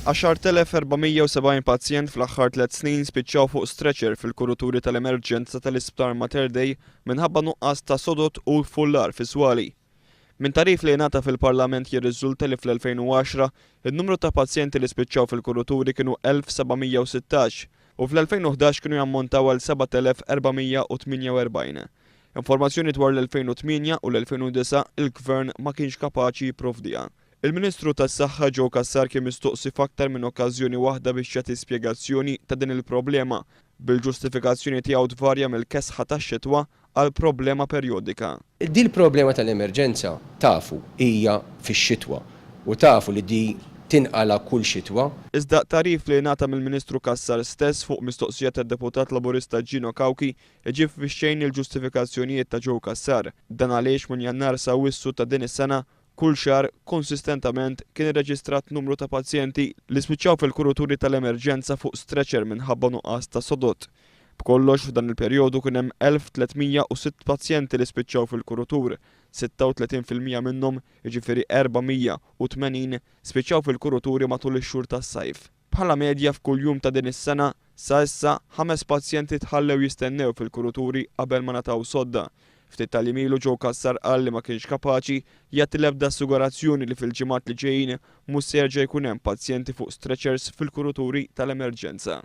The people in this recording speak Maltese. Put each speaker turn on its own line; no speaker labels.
10,470 pazjent fl-aħħar tlett snin spiċċaw fuq stretcher fil-kuruturi tal-emerġenza tal-Isptar Mater Dei minħabba nuqqas ta' sodod u fullar fis-swali. Minn tagħrif li ngħata fil-Parlament jirriżulta li fl-2010 in-numru ta' pazjenti li spiċċaw fil-kuruturi kienu 1,716 u fl-2011 kienu jammontaw għal 7,448. Informazzjoni dwar l-2008 u l-2009 il-Gvern ma kienx kapaċi jipprovdiha. Il-Ministru tas-Saħħa Joe Cassar kien mistoqsi f'aktar minn okkażjoni waħda biex jagħti spjegazzjoni ta' din il-problema, bil-ġustifikazzjoni tiegħu tvarja mill-kesħa tax-xitwa għal problema perjodika.
Dil-problema tal-emerġenza tafu hija fix-xitwa u tafu li di tinqala' kull xitwa.
Iżda tagħrif li ngħata mill-Ministru Cassar stess fuq mistoqsija tad-Deputat Laburista Gino Cauchi iġib fix-xejn il-ġustifikazzjonijiet ta' Joe Cassar. Dan għaliex minn Jannar sa Awwissu ta' din is-sena Kull xahar, konsistentament, kien irreġistrat numru ta' pazjenti li spiċċaw fil-kuruturi tal-emerġenza fuq stretcher minħabba nuqqas ta' sodod. B'kollox, f'dan il-perjodu kien hemm 1,306 pazjenti li spiċċaw fil-kurutur, 36% minnhom, jiġifieri 480, spiċċaw fil-kuruturi matul ix-xhur tas-sajf. Bħala medja f'kull jum ta' din is-sena, sa issa, ħames pazjenti tħallew jistennew fil-kuruturi qabel ma ngħataw sodda. Ftit tal-jiem ilu Joe Cassar qal li ma kienx kapaċi jagħti l-ebda assigurazzjoni li fil-ġimgħat li ġejjin mhux se jerġa' jkun hemm pazjenti fuq stretchers fil-kuruturi tal-emerġenza.